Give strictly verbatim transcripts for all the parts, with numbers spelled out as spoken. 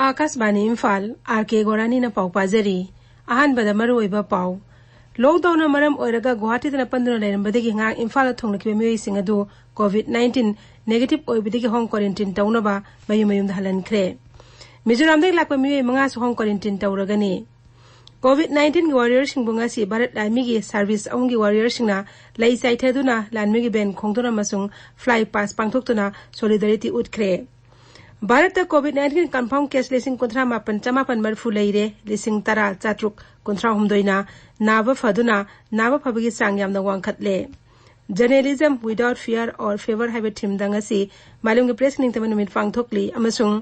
ꯑꯥꯀꯥꯁꯕꯥꯅꯤ Imphal, R ꯀꯦ ꯒꯣꯔꯥꯅꯤꯅ ꯄꯥꯎ ꯄꯥꯖꯔꯤ꯫ ꯑꯍꯥꯟꯕꯗ ꯃꯔꯨꯑꯣꯏꯕ ꯄꯥꯎ꯫ ꯂꯣꯛꯗꯥꯎꯟꯅ ꯃꯔꯝ ꯑꯣꯏꯔꯒ ꯒꯨꯋꯥꯍꯥꯇꯤꯗ ꯄꯟꯗꯨꯅ ꯂꯩꯔꯝꯕꯗꯒꯤ ꯉꯔꯥꯡ ꯏꯝꯐꯥꯜꯗ ꯊꯨꯡꯂꯈꯤꯕ ꯃꯤꯑꯣꯏꯁꯤꯡ ꯑꯗꯨ COVID nineteen negative ꯑꯣꯏꯕꯗꯒꯤ ꯍꯣꯝ ꯀ꯭ꯋꯥꯔꯦꯟꯇꯤꯟ ꯇꯧꯅꯕ ꯃꯌꯨꯝ ꯃꯌꯨꯝꯗ ꯍꯜꯍꯟꯈ꯭ꯔꯦ꯫ ꯃꯤꯖꯣꯔꯥꯝꯗꯒꯤ ꯂꯥꯛꯄ ꯃꯤꯑꯣꯏ ꯃꯉꯥꯁꯨ ꯍꯣꯝ ꯀ꯭ꯋꯥꯔꯦꯟꯇꯤꯟ ꯇꯧꯔꯒꯅꯤ꯫ COVID nineteenꯒꯤ ꯋꯥꯔꯤꯌꯔꯁꯤꯡꯕꯨ ꯉꯁꯤ ꯚꯥꯔꯠ ꯂꯥꯟꯃꯤꯒꯤ ꯁꯥꯔꯚꯤꯁ ꯑꯍꯨꯝꯒꯤ ꯋꯥꯔꯤꯌꯔꯁꯤꯡꯅ ꯂꯩ ꯆꯥꯏꯊꯗꯨꯅ ꯂꯥꯟꯃꯤꯒꯤ ꯕꯦꯟ ꯈꯣꯡꯗꯣꯟ ꯑꯃꯁꯨꯡ ꯐ꯭ꯂꯥꯏ ꯄꯥꯁ ꯄꯥꯡꯊꯣꯛꯇꯨꯅ ꯁꯣꯂꯤꯗꯥꯔꯤꯇꯤ ꯎꯠꯈ꯭ꯔꯦ꯫ ꯚꯥꯔꯠꯇ COVID nineteen confirm case ꯂꯤꯁꯤꯡ ꯀꯨꯟꯊ꯭ꯔꯥ ꯃꯥꯄꯟ ꯆꯃꯥꯄꯟ ꯃꯔꯤꯐꯨ ꯂꯩꯔꯦ, ꯂꯤꯁꯤꯡ ꯇꯔꯥ ꯆꯥꯇ꯭ꯔꯨꯛ ꯀꯨꯟꯊ꯭ꯔꯥ ꯍꯨꯝꯗꯣꯏꯅ ꯅꯥꯕ ꯐꯗꯨꯅ ꯅꯥꯕ ꯐꯕꯒꯤ ꯆꯥꯡ ꯌꯥꯝꯅ ꯋꯥꯡꯈꯠꯂꯦ꯫ Journalism without fear or favor ꯍꯥꯏꯕ ꯊꯤꯝꯗ ꯉꯁꯤ ꯃꯥꯂꯦꯝꯒꯤ ꯄ꯭ꯔꯦꯁ ꯅꯤꯡꯇꯝꯕ ꯅꯨꯃꯤꯠ ꯄꯥꯡꯊꯣꯛꯂꯤ ꯑꯃꯁꯨꯡ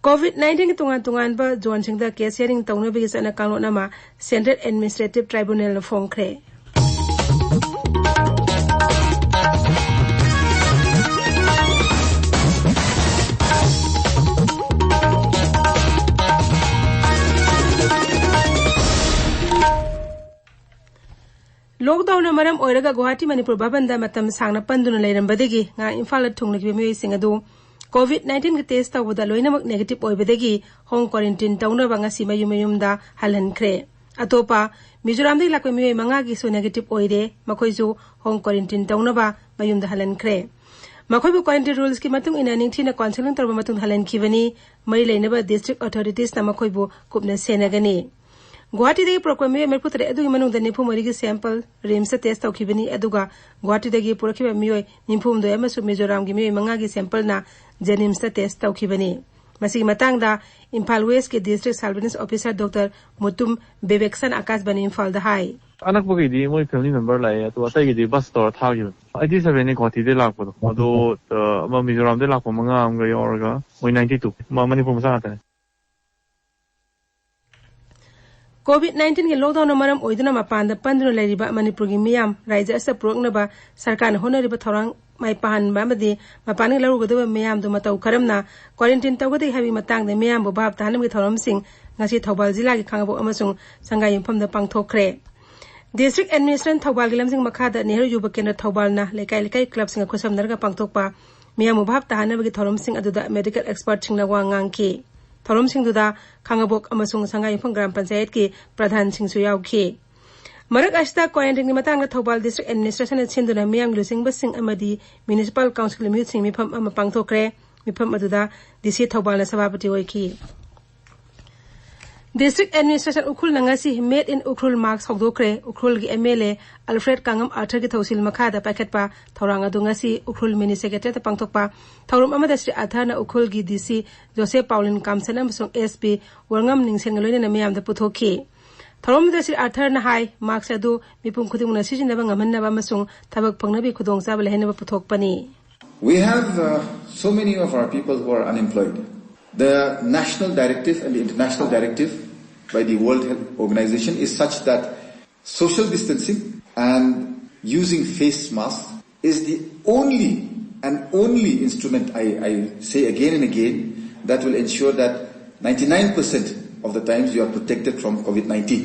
COVID nineteenꯒꯤ ꯇꯣꯉꯥꯟ ꯇꯣꯉꯥꯟꯕ ꯖꯣꯟꯁꯤꯡꯗ ꯀꯦꯁ ꯍꯤꯌꯥꯔꯤꯡ ꯇꯧꯅꯕꯒꯤ ꯆꯠꯅ ꯀꯥꯡꯂꯣꯟ ꯑꯃ Central Administrative Tribunalꯅ ꯐꯣꯡꯈ꯭ꯔꯦ꯫ ꯂꯣꯛꯗꯥꯎꯟꯅ ꯃꯔꯝ ꯑꯣꯏꯔꯒ ꯒꯨꯋꯥꯍꯥꯇꯤ ꯃꯅꯤꯄꯨꯔ ꯚꯕꯟꯗ ꯃꯇꯝ ꯁꯥꯡꯅ ꯄꯟꯗꯨꯅ ꯂꯩꯔꯝꯕꯗꯒꯤ ꯉꯔꯥꯡ ꯏꯝꯐꯥꯜꯗ ꯊꯨꯡꯂꯈꯤꯕ ꯃꯤꯑꯣꯏꯁꯤꯡ ꯑꯗꯨ COVID nineteenꯒꯤ ꯇꯦꯁ ꯇꯧꯕꯗ ꯂꯣꯏꯅꯃꯛ ꯅꯦꯒꯦꯇꯤꯚ ꯑꯣꯏꯕꯗꯒꯤ ꯍꯣꯝ ꯀ꯭ꯋꯥꯔꯦꯟꯇꯤꯟ ꯇꯧꯅꯕ ꯉꯁꯤ ꯃꯌꯨꯝ ꯃꯌꯨꯝꯗ ꯍꯜꯍꯟꯈ꯭ꯔꯦ꯫ ꯑꯇꯣꯞꯄ ꯃꯤꯖꯣꯔꯥꯝꯗꯒꯤ ꯂꯥꯛꯄ ꯃꯤꯑꯣꯏ ꯃꯉꯥꯒꯤꯁꯨ ꯅꯦꯒꯦꯇꯤꯚ ꯑꯣꯏꯔꯦ, ꯃꯈꯣꯏꯁꯨ ꯍꯣꯝ ꯀ꯭ꯋꯥꯔꯦꯟꯇꯤꯟ ꯇꯧꯅꯕ ꯃꯌꯨꯝꯗ ꯍꯜꯍꯟꯈ꯭ꯔꯦ꯫ ꯃꯈꯣꯏꯕꯨ ꯀ꯭ꯋꯥꯔꯦꯟꯇꯤꯟ ꯔꯨꯜꯁꯀꯤ ꯃꯇꯨꯡ ꯏꯟꯅ ꯅꯤꯡꯊꯤꯅ ꯀꯥꯎꯟꯁꯦꯂꯤꯡ ꯇꯧꯔꯕ ꯃꯇꯨꯡꯗ ꯍꯜꯍꯟꯈꯤꯕꯅꯤ꯫ ꯃꯔꯤ ꯂꯩꯅꯕ ꯗꯤꯁꯇ꯭ꯔꯤꯛ ꯑꯣꯊꯣꯔꯤꯇꯤꯁꯅ ꯃꯈꯣꯏꯕꯨ ꯀꯨꯞꯅ ꯁꯦꯟꯅꯒꯅꯤ꯫ ꯒꯨꯋꯥꯍꯥꯇꯤꯗꯒꯤ ꯄꯨꯔꯛꯄ ꯃꯤꯑꯣꯏ ꯃꯔꯤꯐꯨ ꯇꯔꯦꯠ ꯑꯗꯨꯒꯤ ꯃꯅꯨꯡꯗ ꯅꯤꯐꯨ ꯃꯔꯤꯒꯤ ꯁꯦꯝꯄꯜ ꯔꯤꯝꯁꯇ ꯇꯦꯁ ꯇꯧꯈꯤꯕꯅꯤ, ꯑꯗꯨꯒ ꯒꯨꯋꯥꯍꯥꯇꯤꯗꯒꯤ ꯄꯨꯔꯛꯈꯤꯕ ꯃꯤꯑꯣꯏ ꯅꯤꯐꯨ ꯍꯨꯝꯗꯣꯏ ꯑꯃꯁꯨꯡ ꯃꯤꯖꯣꯔꯥꯝꯒꯤ ꯃꯤꯑꯣꯏ ꯃꯉꯥꯒꯤ ꯁꯦꯝꯄꯜꯅ ꯖꯦꯅꯤꯝꯁꯇ ꯇꯦꯁ ꯇꯧꯈꯤꯕꯅꯤ꯫ ꯃꯁꯤꯒꯤ ꯃꯇꯥꯡꯗ ꯏꯝꯐꯥꯜ ꯋꯦꯁꯀꯤ district surveillance officer doctor Mutum ꯕꯤꯕꯦꯛꯁꯟ ꯑꯥꯀꯥꯁꯕꯥꯅꯤ ꯏꯝꯐꯥꯜꯗ ꯍꯥꯏ꯫ ꯑꯅꯛꯄꯒꯤꯗꯤ ꯃꯣꯏ ꯐꯦꯃꯤꯂꯤ ꯃꯦꯝꯕꯔ ꯂꯥꯛꯑꯦ, ꯑꯗꯣ ꯑꯇꯩꯒꯤꯗꯤ ꯕꯁ ꯇꯧꯔ ꯊꯥꯈꯤꯕꯅꯤ꯫ ꯑꯩꯠꯇꯤ ꯁꯚꯦꯟꯅꯤ ꯒꯨꯋꯥꯍꯥꯇꯤꯗꯒꯤ ꯂꯥꯛꯄꯗꯣ, ꯑꯗꯣ, ꯑ, ꯑꯃ ꯃꯤꯖꯣꯔꯥꯝꯗꯒꯤ ꯂꯥꯛꯄ ꯃꯉꯥ ꯑꯃꯒ ꯌꯥꯎꯔꯒ ꯃꯣꯏ ꯅꯥꯏꯟꯇꯤ ꯇꯨ, ꯃ-, ꯃꯅꯤꯄꯨꯔ ꯃꯆꯥ ꯉꯥꯛꯇꯅꯦ꯫ COVID nineteenꯒꯤ ꯂꯣꯛꯗꯥꯎꯟꯅ ꯃꯔꯝ ꯑꯣꯏꯗꯨꯅ ꯃꯄꯥꯟꯗ ꯄꯟꯗꯨꯅ ꯂꯩꯔꯤꯕ ꯃꯅꯤꯄꯨꯔꯒꯤ ꯃꯤꯌꯥꯝ ꯔꯥꯏꯖ꯭ꯌ ꯑꯁꯤꯗ ꯄꯨꯔꯛꯅꯕ ꯁꯔꯀꯥꯔꯅ ꯍꯣꯠꯅꯔꯤꯕ ꯊꯧꯔꯥꯡ ꯃꯥꯏ ꯄꯥꯛꯍꯟꯕ ꯑꯃꯗꯤ ꯃꯄꯥꯟꯗꯒꯤ ꯂꯧꯔꯨꯒꯗꯕ ꯃꯤꯌꯥꯝꯗꯨ ꯃꯇꯧ ꯀꯔꯝꯅ ꯀ꯭ꯋꯥꯔꯦꯟꯇꯤꯟ ꯇꯧꯒꯗꯒꯦ ꯍꯥꯏꯕꯒꯤ ꯃꯇꯥꯡꯗ ꯃꯤꯌꯥꯝꯕꯨ ꯚꯥꯞ ꯇꯥꯍꯟꯅꯕꯒꯤ ꯊꯧꯔꯝꯁꯤꯡ ꯉꯁꯤ ꯊꯧꯕꯥꯜ ꯖꯤꯂꯥꯒꯤ ꯈꯥꯉꯕꯣꯛ ꯑꯃꯁꯨꯡ ꯁꯪꯒꯥꯏ ꯌꯨꯝꯐꯝꯗ ꯄꯥꯡꯊꯣꯛꯈ꯭ꯔꯦ꯫ ꯗꯤꯁꯇ꯭ꯔꯤꯛ ꯑꯦꯗꯃꯤꯅꯤꯁꯇ꯭ꯔꯦꯁꯟ ꯊꯧꯕꯥꯜꯒꯤ ꯂꯝꯖꯤꯡ ꯃꯈꯥꯗ ꯅꯦꯍꯔꯨ ꯌꯨꯕ ꯀꯦꯟꯗ꯭ꯔ ꯊꯧꯕꯥꯜꯅ ꯂꯩꯀꯥꯏ ꯂꯩꯀꯥꯏ ꯀ꯭ꯂꯕꯁꯤꯡꯒ ꯈꯨꯠꯁꯝꯅꯔꯒ ꯄꯥꯡꯊꯣꯛꯄ ꯃꯤꯌꯥꯝꯕꯨ ꯚꯥꯞ ꯇꯥꯍꯟꯅꯕꯒꯤ ꯊꯧꯔꯝꯁꯤꯡ ꯑꯗꯨꯗ ꯃꯦꯗꯤꯀꯦꯜ ꯑꯦꯛꯁꯄꯔꯠꯁꯤꯡꯅ ꯋꯥ ꯉꯥꯡꯈꯤ꯫ ꯊꯧꯔꯝꯁꯤꯡꯗꯨꯗ ꯈꯥꯉꯕꯣꯛ ꯑꯃꯁꯨꯡ ꯁꯉꯥꯏꯌꯨꯝꯐꯝ ꯒ꯭ꯔꯥꯝ ꯄꯟꯆꯥꯌꯠꯀꯤ ꯄ꯭ꯔꯙꯥꯟꯁꯤꯡꯁꯨ ꯌꯥꯎꯈꯤ꯫ ꯃꯔꯛ ꯑꯁꯤꯗ quarantineꯒꯤ ꯃꯇꯥꯡꯗ ꯊꯧꯕꯥꯜ district administrationꯅ ꯁꯤꯟꯗꯨꯅ ꯃꯤꯌꯥꯝꯒꯤ ꯂꯨꯆꯤꯡꯕꯁꯤꯡ ꯑꯃꯗꯤ municipal council ꯃꯤꯍꯨꯠꯁꯤꯡ ꯃꯤꯐꯝ ꯑꯃ ꯄꯥꯡꯊꯣꯛꯈ꯭ꯔꯦ꯫ ꯃꯤꯐꯝ ꯑꯗꯨꯗ DC ꯊꯧꯕꯥꯜꯅ ꯁꯚꯥꯄꯇꯤ ꯑꯣꯏꯈꯤ꯫ District administration ꯎꯈ꯭ꯔꯨꯜꯅ ꯉꯁꯤ Made in ꯎꯈ꯭ꯔꯨꯜ marks ꯍꯧꯗꯣꯛꯈ꯭ꯔꯦ꯫ ꯎꯈ꯭ꯔꯨꯜꯒꯤ MLA Alfred ꯀꯥꯡꯉꯝ ꯑꯥꯔꯊꯔꯒꯤ ꯊꯧꯁꯤꯜ ꯃꯈꯥꯗ ꯄꯥꯏꯈꯠꯄ ꯊꯧꯔꯥꯡ ꯑꯗꯨ ꯉꯁꯤ ꯎꯈ꯭ꯔꯨꯜ mini secretariatꯇ ꯄꯥꯡꯊꯣꯛꯄ ꯊꯧꯔꯝ ꯑꯃꯗ ꯁ꯭ꯔꯤ ꯑꯥꯔꯊꯔꯅ ꯎꯈ꯭ꯔꯨꯜꯒꯤ DC ꯖꯣꯁꯦꯐ ꯄꯥꯎꯂꯤꯟ ꯀꯥꯝꯁꯟ ꯑꯃꯁꯨꯡ SP ꯋꯥꯔꯉꯝ ꯅꯤꯡꯁꯦꯟꯒ ꯂꯣꯏꯅꯅ ꯃꯤꯌꯥꯝꯗ ꯄꯨꯊꯣꯛꯈꯤ꯫ ꯊꯧꯔꯝꯗꯨꯗ ꯁ꯭ꯔꯤ ꯑꯥꯔꯊꯔꯅ ꯍꯥꯏ, marks ꯑꯗꯨ ꯃꯤꯄꯨꯝ ꯈꯨꯗꯤꯡꯃꯛꯅ ꯁꯤꯖꯤꯟꯅꯕ ꯉꯝꯍꯟꯅꯕ ꯑꯃꯁꯨꯡ ꯊꯕꯛ ꯐꯪꯅꯕꯒꯤ ꯈꯨꯗꯣꯡꯆꯥꯕ ꯂꯩꯍꯟꯅꯕ ꯄꯨꯊꯣꯛꯄꯅꯤ꯫ We have uh, so many of our people who are unemployed. The national directive and the international directive by the World Health Organization is such that social distancing and using face masks is the only and only instrument, I, I say again and again, that will ensure that ninety-nine percent of the times you are protected from COVID nineteen.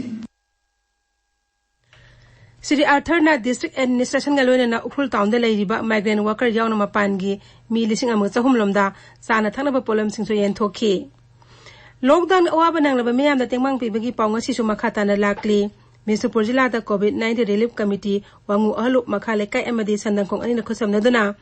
Shri ꯑꯥꯔꯊꯔꯅ district administrationꯒ ꯂꯣꯏꯅꯅ ꯎꯈ꯭ꯔꯨꯜ townꯗ ꯂꯩꯔꯤꯕ migrant worker ꯌꯥꯎꯅ ꯃꯄꯥꯟꯒꯤ ꯃꯤ ꯂꯤꯁꯤꯡ ꯑꯃꯒ ꯆꯍꯨꯝ ꯂꯣꯝꯗ ꯆꯥꯅ ꯊꯛꯅꯕ ꯄꯣꯠꯂꯝꯁꯤꯡꯁꯨ ꯌꯦꯟꯊꯣꯛꯈꯤ꯫ Lockdownꯅ ꯑꯋꯥꯕ ꯅꯪꯂꯕ ꯃꯤꯌꯥꯝꯗ ꯇꯦꯡꯕꯥꯡ ꯄꯤꯕꯒꯤ ꯄꯥꯎ ꯉꯁꯤꯁꯨ ꯃꯈꯥ ꯇꯥꯅ ꯂꯥꯛꯂꯤ꯫ ꯕꯤꯁꯅꯨꯄꯨꯔ ꯖꯤꯂꯥꯗ COVID nineteen relief committee ꯋꯥꯉꯨ ꯑꯍꯂꯨꯞ ꯃꯈꯥ ꯂꯩꯀꯥꯏ ꯑꯃꯗꯤ ꯁꯟꯗꯪꯈꯣꯡ ꯑꯅꯤꯅ ꯈꯨꯠꯁꯝꯅꯗꯨꯅ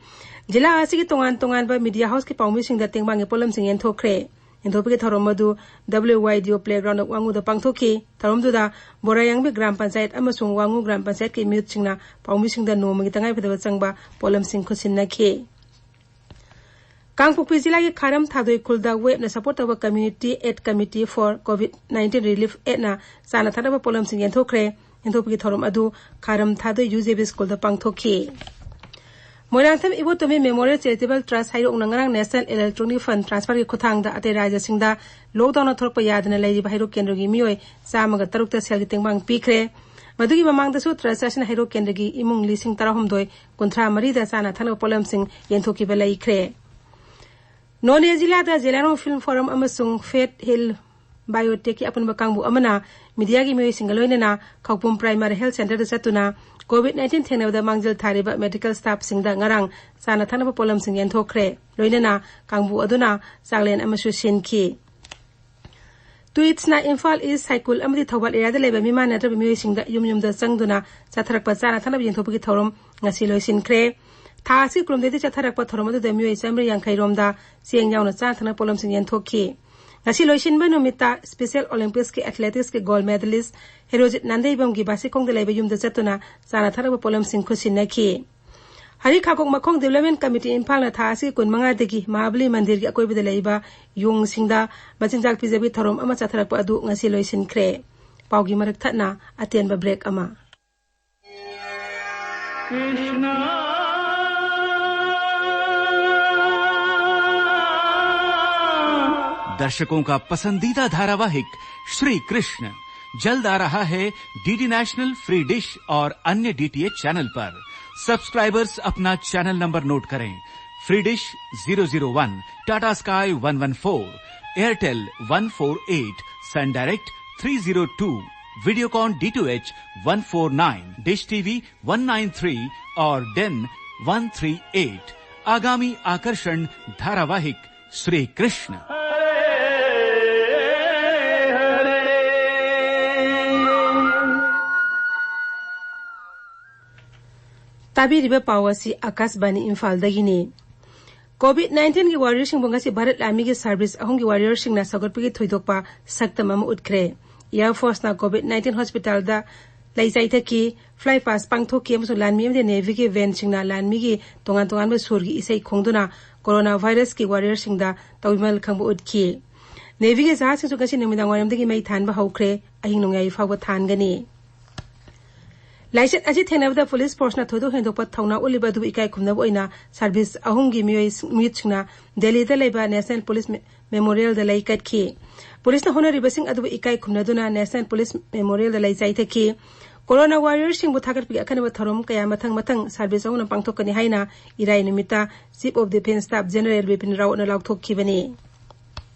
ꯖꯤꯂꯥ ꯑꯁꯤꯒꯤ ꯇꯣꯉꯥꯟ ꯇꯣꯉꯥꯟꯕ media houseꯀꯤ ꯄꯥꯎꯃꯤꯁꯤꯡꯗ ꯇꯦꯡꯕꯥꯡꯒꯤ ꯄꯣꯠꯂꯝꯁꯤꯡ ꯌꯦꯟꯊꯣꯛꯈ꯭ꯔꯦ꯫ ꯌꯦꯟꯊꯣꯛꯄꯒꯤ ꯊꯧꯔꯝ ꯑꯗꯨ WYDO playground ꯋꯥꯉꯨꯗ ꯄꯥꯡꯊꯣꯛꯈꯤ꯫ ꯊꯧꯔꯝꯗꯨꯗ ꯕꯣꯔꯥꯌꯥꯡꯕꯤ ꯒ꯭ꯔꯥꯝ ꯄꯟꯆꯥꯌꯠ ꯑꯃꯁꯨꯡ ꯋꯥꯉꯨ ꯒ꯭ꯔꯥꯝ ꯄꯟꯆꯥꯌꯠꯀꯤ ꯃꯤꯍꯨꯠꯁꯤꯡꯅ ꯄꯥꯎꯃꯤꯁꯤꯡꯗ ꯅꯣꯡꯃꯒꯤ ꯇꯉꯥꯏꯐꯗꯕ ꯆꯪꯕ ꯄꯣꯠꯂꯝꯁꯤꯡ ꯈꯨꯠꯁꯤꯟꯅꯈꯤ꯫ ꯀꯥꯡꯄꯣꯛꯄꯤ ꯖꯤꯂꯥꯒꯤ ꯈꯥꯔꯝ ꯊꯥꯗꯣꯏ ꯈꯨꯜꯗ ꯋꯦꯞꯅ support ꯇꯧꯕ Community Aid Committee for COVID nineteen Relief Aidꯅ ꯆꯥꯅ ꯊꯛꯅꯕ ꯄꯣꯠꯂꯝꯁꯤꯡ ꯌꯦꯟꯊꯣꯛꯈ꯭ꯔꯦ꯫ ꯌꯦꯟꯊꯣꯛꯄꯒꯤ ꯊꯧꯔꯝ ꯑꯗꯨ ꯈꯥꯔꯝ ꯊꯥꯗꯣꯏ UJB schoolꯗ ꯄꯥꯡꯊꯣꯛꯈꯤ꯫ ꯃꯣꯏꯔꯥꯡꯊꯦꯝ ꯏꯕꯣꯇꯣꯝꯕꯤ Memorial Charitable Trust ꯍꯩꯔꯣꯛꯅ ꯉꯔꯥꯡ National Electronic Fund Transferꯒꯤ ꯈꯨꯠꯊꯥꯡꯗ ꯑꯇꯩ ꯔꯥꯖ꯭ꯌꯁꯤꯡꯗ lockdownꯅ ꯊꯣꯛꯂꯛꯄ ꯌꯥꯗꯅ ꯂꯩꯔꯤꯕ ꯍꯩꯔꯣꯛ ꯀꯦꯟꯗ꯭ꯔꯒꯤ ꯃꯤꯑꯣꯏ ꯆꯥꯝꯃꯒ ꯇꯔꯨꯛꯇ ꯁꯦꯜꯒꯤ ꯇꯦꯡꯕꯥꯡ ꯄꯤꯈ꯭ꯔꯦ꯫ ꯃꯗꯨꯒꯤ ꯃꯃꯥꯡꯗꯁꯨ trust ꯑꯁꯤꯅ ꯍꯩꯔꯣꯛ ꯀꯦꯟꯗ꯭ꯔꯒꯤ ꯏꯃꯨꯡ ꯂꯤꯁꯤꯡ ꯇꯔꯥꯍꯨꯝꯗꯣꯏ ꯀꯨꯟꯊ꯭ꯔꯥ ꯃꯔꯤꯗ ꯆꯥꯅ ꯊꯛꯅꯕ ꯄꯣꯠꯂꯝꯁꯤꯡ ꯌꯦꯟꯊꯣꯛꯈꯤꯕ ꯂꯩꯈ꯭ꯔꯦ꯫ ꯅꯣꯅꯦ ꯖꯤꯂꯥꯗ ꯖꯦꯂꯥꯔꯣꯡ Film Forum ꯑꯃꯁꯨꯡ Faith Heal Biotechꯀꯤ ꯑꯄꯨꯟꯕ ꯀꯥꯡꯕꯨ ꯑꯃꯅ mediaꯒꯤ ꯃꯤꯑꯣꯏꯁꯤꯡꯒ ꯂꯣꯏꯅꯅ ꯈꯧꯄꯨꯝ Primary Health Centreꯗ ꯆꯠꯇꯨꯅ COVID nineteen ꯊꯦꯡꯅꯕꯗ ꯃꯥꯡꯖꯤꯜ ꯊꯥꯔꯤꯕ medical staffꯁꯤꯡꯗ ꯉꯔꯥꯡ ꯆꯥꯅ ꯊꯛꯅꯕ ꯄꯣꯠꯂꯝꯁꯤꯡ ꯌꯦꯟꯊꯣꯛꯈ꯭ꯔꯦ꯫ ꯂꯣꯏꯅꯅ ꯀꯥꯡꯕꯨ ꯑꯗꯨꯅ ꯆꯥꯛꯂꯦꯟ ꯑꯃꯁꯨ ꯁꯤꯟꯈꯤ꯫ ꯇ꯭ꯋꯤꯠꯁꯅ ꯏꯝꯐꯥꯜ ꯏꯁ, ꯁꯥꯏꯀꯨꯜ ꯑꯃꯗꯤ ꯊꯧꯕꯥꯜ ꯑꯦꯔꯤꯌꯥꯗ ꯂꯩꯕ ꯃꯤꯃꯥꯟꯅꯗ꯭ꯔꯕ ꯃꯤꯑꯣꯏꯁꯤꯡꯗ ꯌꯨꯝ ꯌꯨꯝꯗ ꯆꯪꯗꯨꯅ ꯆꯠꯊꯔꯛꯄ ꯆꯥꯅ ꯊꯛꯅꯕ ꯌꯦꯟꯊꯣꯛꯄꯒꯤ ꯊꯧꯔꯝ ꯉꯁꯤ ꯂꯣꯏꯁꯤꯟꯈ꯭ꯔꯦ꯫ ꯊꯥ ꯑꯁꯤꯒꯤ ꯀꯨꯟꯍꯨꯝꯗꯣꯏꯗꯒꯤ ꯆꯠꯊꯔꯛꯄ ꯊꯧꯔꯝ ꯑꯗꯨꯗ ꯃꯤꯑꯣꯏ ꯆꯥꯃꯔꯤ ꯌꯥꯡꯈꯩ ꯔꯣꯝꯗ ꯆꯦꯡ ꯌꯥꯎꯅ ꯆꯥꯅ ꯊꯛꯅꯕ ꯄꯣꯠꯂꯝꯁꯤꯡ ꯌꯦꯟꯊꯣꯛꯈꯤ꯫ ꯉꯁꯤ ꯂꯣꯏꯁꯤꯟꯕ ꯅꯨꯃꯤꯠꯇ ꯁ꯭ꯄꯦꯁꯦꯜ ꯑꯣꯂꯤꯝꯄꯤꯛꯁꯀꯤ ꯑꯦꯊꯂꯦꯇꯤꯛꯁꯀꯤ ꯒꯣꯜꯗ ꯃꯦꯗꯥꯂꯤꯁ ꯍꯦꯔꯣꯖꯤꯠ ꯅꯥꯟꯗꯩꯕꯝꯒꯤ ꯕꯥꯁꯤꯈꯣꯡꯗ ꯂꯩꯕ ꯌꯨꯝꯗ ꯆꯠꯇꯨꯅ ꯆꯥꯅ ꯊꯛꯅꯕ ꯄꯣꯠꯂꯝꯁꯤꯡ ꯈꯨꯠꯁꯤꯟꯅꯈꯤ꯫ ꯍꯔꯤ ꯈꯥꯀꯣꯛ ꯃꯈꯣꯡ ꯗꯤꯕꯂꯞꯃꯦꯟ ꯀꯃꯤꯇꯤ ꯏꯝꯐꯥꯜꯅ ꯊꯥ ꯑꯁꯤꯒꯤ ꯀꯨꯟꯃꯉꯥꯗꯒꯤ ꯃꯍꯥꯕꯂꯤ ꯃꯟꯗꯤꯔꯒꯤ ꯑꯀꯣꯏꯕꯗ ꯂꯩꯕ ꯌꯣꯡꯁꯤꯡꯗ ꯃꯆꯤꯟꯖꯥꯛ ꯄꯤꯖꯕꯒꯤ ꯊꯧꯔꯝ ꯑꯃ ꯆꯠꯊꯔꯛꯄ ꯑꯗꯨ ꯉꯁꯤ ꯂꯣꯏꯁꯤꯟꯈ꯭ꯔꯦ꯫ ꯄꯥꯎꯒꯤ ꯃꯔꯛ ꯊꯠꯅ ꯑꯇꯦꯟꯕ ꯕ꯭ꯔꯦꯛ ꯑꯃ꯫ दर्शकों का पसंदीदा धारावाहिक श्री कृष्ण जल्द आ रहा है डीडी नेशनल, फ्री डिश और अन्य डीटीएच चैनल पर। सब्सक्राइबर्स, अपना चैनल नंबर नोट करें। Free dish zero zero one, Tata Sky one one four, Airtel one four eight, Sun Direct three zero two, Videocon D T H one four nine, Dish TV one nine three और Den one three eight. आगामी आकर्षण धारावाहिक श्री कृष्ण। ꯇꯥꯕꯤꯔꯤꯕ ꯄꯥꯎ ꯑꯁꯤ ꯑꯀꯥꯁꯕꯥꯅꯤ ꯏꯝꯐꯥꯜꯗꯒꯤꯅꯤ꯫ COVID ꯅꯥꯏꯟꯇꯤꯟꯒꯤ ꯋꯥꯔꯤꯌꯔꯁꯤꯡꯕꯨ ꯉꯁꯤ ꯚꯥꯔꯠ ꯂꯥꯟꯃꯤꯒꯤ ꯁꯥꯔꯚꯤꯁ ꯑꯍꯨꯝꯒꯤ ꯋꯥꯔꯤꯌꯔꯁꯤꯡꯅ ꯁꯧꯒꯠꯄꯒꯤ ꯊꯣꯏꯗꯣꯛꯄ ꯁꯛꯇꯝ ꯑꯃ ꯎꯠꯈ꯭ꯔꯦ꯫ ꯑꯦꯌꯔ ꯐꯣꯔꯁꯅ ꯀꯣꯚꯤꯗ ꯅꯥꯏꯟꯇꯤꯟ ꯍꯣꯁꯄꯤꯇꯥꯜꯗ ꯂꯩ ꯆꯥꯏꯊꯈꯤ, ꯐ꯭ꯂꯥꯏ ꯄꯥꯁ ꯄꯥꯡꯊꯣꯛꯈꯤ ꯑꯃꯁꯨꯡ ꯂꯥꯟꯃꯤ ꯑꯃꯗꯤ ꯅꯦꯚꯤꯒꯤ ꯚꯦꯟꯁꯤꯡꯅ ꯂꯥꯟꯃꯤꯒꯤ ꯇꯣꯉꯥꯟ ꯇꯣꯉꯥꯟꯕ ꯁꯨꯔꯒꯤ ꯏꯁꯩ ꯈꯣꯡꯗꯨꯅ ꯀꯣꯔꯣꯅꯥ ꯚꯥꯏꯔꯁꯀꯤ ꯋꯥꯔꯤꯌꯔꯁꯤꯡꯗ ꯇꯧꯕꯤꯃꯜ ꯈꯪꯕ ꯎꯠꯈꯤ꯫ ꯅꯦꯚꯤꯒꯤ ꯖꯍꯥꯖꯁꯤꯡꯁꯨ ꯉꯁꯤ ꯅꯨꯃꯤꯗꯥꯡ ꯋꯥꯏꯔꯝꯗꯒꯤ ꯃꯩ ꯊꯥꯟꯕ ꯍꯧꯈ꯭ꯔꯦ, ꯑꯍꯤꯡ ꯅꯣꯡꯌꯥꯏ ꯐꯥꯎꯕ ꯊꯥꯟꯒꯅꯤ꯫ ꯂꯥꯏꯆꯠ ꯑꯁꯤ ꯊꯦꯡꯅꯕꯗ ꯄꯨꯂꯤꯁ ꯐꯣꯔꯁꯅ ꯊꯣꯏꯗꯣꯛ ꯍꯦꯟꯗꯣꯛꯄ ꯊꯧꯅꯥ ꯎꯠꯂꯤꯕ ꯑꯗꯨꯕꯨ ꯏꯀꯥꯏ ꯈꯨꯝꯅꯕ ꯑꯣꯏꯅ ꯁꯥꯔꯚꯤꯁ ꯑꯍꯨꯝꯒꯤ ꯃꯤꯑꯣꯏ, ꯃꯤꯍꯨꯠꯁꯤꯡꯅ ꯗꯦꯜꯂꯤꯗ ꯂꯩꯕ ꯅꯦꯁꯅꯦꯜ ꯄꯨꯂꯤꯁ ꯃꯦ-, ꯃꯦꯃꯣꯔꯤꯌꯦꯜꯗ ꯂꯩ ꯀꯠꯈꯤ꯫ ꯄꯨꯂꯤꯁꯅ ꯍꯣꯠꯅꯔꯤꯕꯁꯤꯡ ꯑꯗꯨꯕꯨ ꯏꯀꯥꯏ ꯈꯨꯝꯅꯗꯨꯅ ꯅꯦꯁꯅꯦꯜ ꯄꯨꯂꯤꯁ ꯃꯦꯃꯣꯔꯤꯌꯦꯜꯗ ꯂꯩ ꯆꯥꯏꯊꯈꯤ꯫ ꯀꯣꯔꯣꯅꯥ ꯋꯥꯔꯤꯌꯔꯁꯤꯡꯕꯨ ꯊꯥꯒꯠꯄꯒꯤ ꯑꯈꯟꯅꯕ ꯊꯧꯔꯝ ꯀꯌꯥ ꯃꯊꯪ ꯃꯊꯪ ꯁꯥꯔꯚꯤꯁ ꯑꯍꯨꯝꯅ ꯄꯥꯡꯊꯣꯛꯀꯅꯤ ꯍꯥꯏꯅ ꯏꯔꯥꯏ ꯅꯨꯃꯤꯠꯇ chief of defence staff general Bipin ꯔꯥꯋꯠꯅ ꯂꯥꯎꯊꯣꯛꯈꯤꯕꯅꯤ꯫